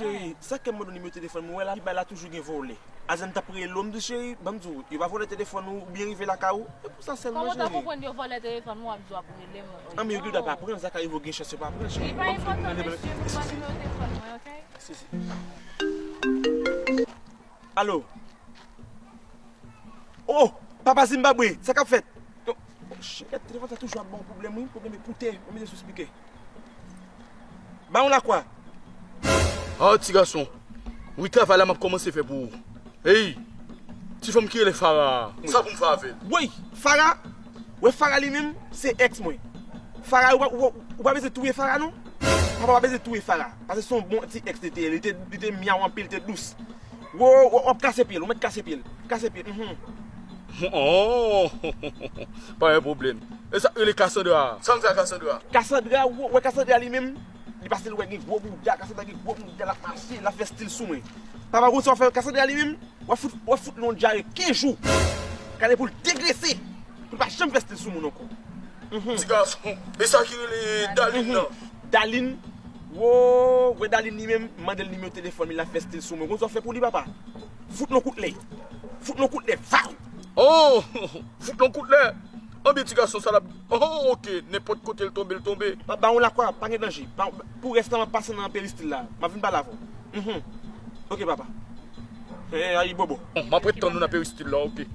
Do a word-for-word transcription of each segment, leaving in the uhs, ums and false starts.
Cheri, sa k fè m mande w nimewo telefòn mwen, wè la, bay la toujou gen vòlè. Azan t ap rele w, m di, cheri, ban m di w, yo pa vòlè telefòn ou, ou byen rive lakay ou. E pou sa sèlman, cheri. Kòman w ta konprann yo vòlè telefòn mwen, w ap di w ap rele m? Non, men yo gen dwa pa pran, sa ka rive w gen chans yo pa pran, cheri. Li pa enpòtan, mesye, pou ban nimewo telefòn mwen, oke? Si, si. Alo? Oh, papa Zimbabwe, sa k ap fèt? Oh, shit, telefòn sa toujou ap ban w pwoblèm, wi, pwoblèm ekoutè, mwen mete sou spikè. Ba yon lakwa. Ah, ti gason. Wi, travay la m ap kòmanse fè pou ou. Hey, ti fanm ki rele Farah, sa pou m fè avè l? Woy, Farah, wè Farah li menm, se èks mwen. Farah, ou pa, ou, ou pa bezwen touye Farah, non. Papa pa bezwen touye Farah, paske se yon bon ti èks li te ye, li te, li te myaw anpil, li te dous. Wo, wo, w ap kase pye l, ou mèt kase pye l. Kase pye l, mhm. Oh, pa gen pwoblèm. E sa k rele Cassandra a? Sa m fè a Cassandra? Cassandra, wo, wè Cassandra li menm, li pase l wè gen gwo bouda, Cassandra gen gwo bouda, l ap mache, l ap fè stil sou mwen. Papa, ou konn sa w ap fè Cassandra li menm? W ap fout, w ap fout li yon dyare kenz jou. Gade pou l degrese. Pou l pa janm fè stil sou moun ankò. Mhm. Ti gason. E sa ki rele Dalin nan? Dalin. Wo, wè Dalin li menm, m mande l nimewo telefòn li, l ap fè stil sou mwen. Konn sa w fè pou li, papa? Fout l yon kout lè. Fout l yon kout lè. Vaw! Oh! Fout l yon kout lè. Anben ti gason sa l ap, oh, oke, nenpòt kote l tonbe, l tonbe. Pa ba yon lakwa, pa gen danje. Pa, pou rès la, m ap pase nan peristil la. M ap vin pale avè w. Mhm. Oke, papa. Eh, ayi bobo. Bon, m ap ret tann ou nan peristil la, oke.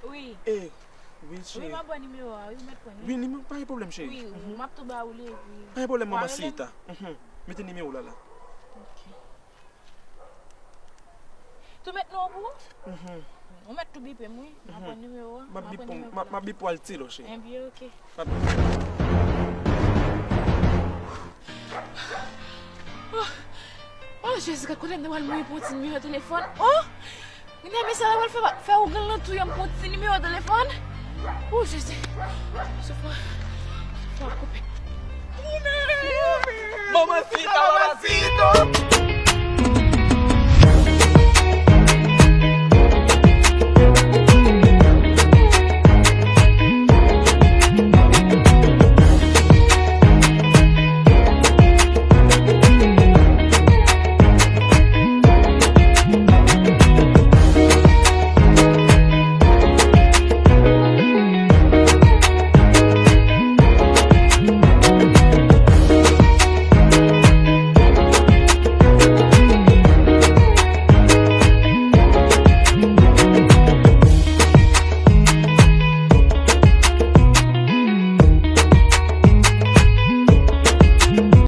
Wi. Eh, wi, cheri. Wi, m ap ba nimewo a, wi, ou mèt pran li. Wi, nimewo, pa gen pwoblèm, cheri. Wi, mhm, m ap tou ba ou li, epi. Pa gen pwoblèm, manmansita. Mhm. Mete nimewo la la. Oke. Tou met non pou ou? Mhm. Ou met tou bipe m, wi. M ap pran nimewo a. M ap bip pou, m ap, m ap bip pou al ti lo, cheri. Enben, oke. M ap Oh, oh, Jezi, gad kote m te pral mouri pou yon ti nimewo telefòn. Oh! Gade mesye sa pral fè, fè ougan lan touye m pou yon ti nimewo telefòn. Oh, Jezi. Souf mwen, souf mwen ap koupe. Manmansita, manmansita.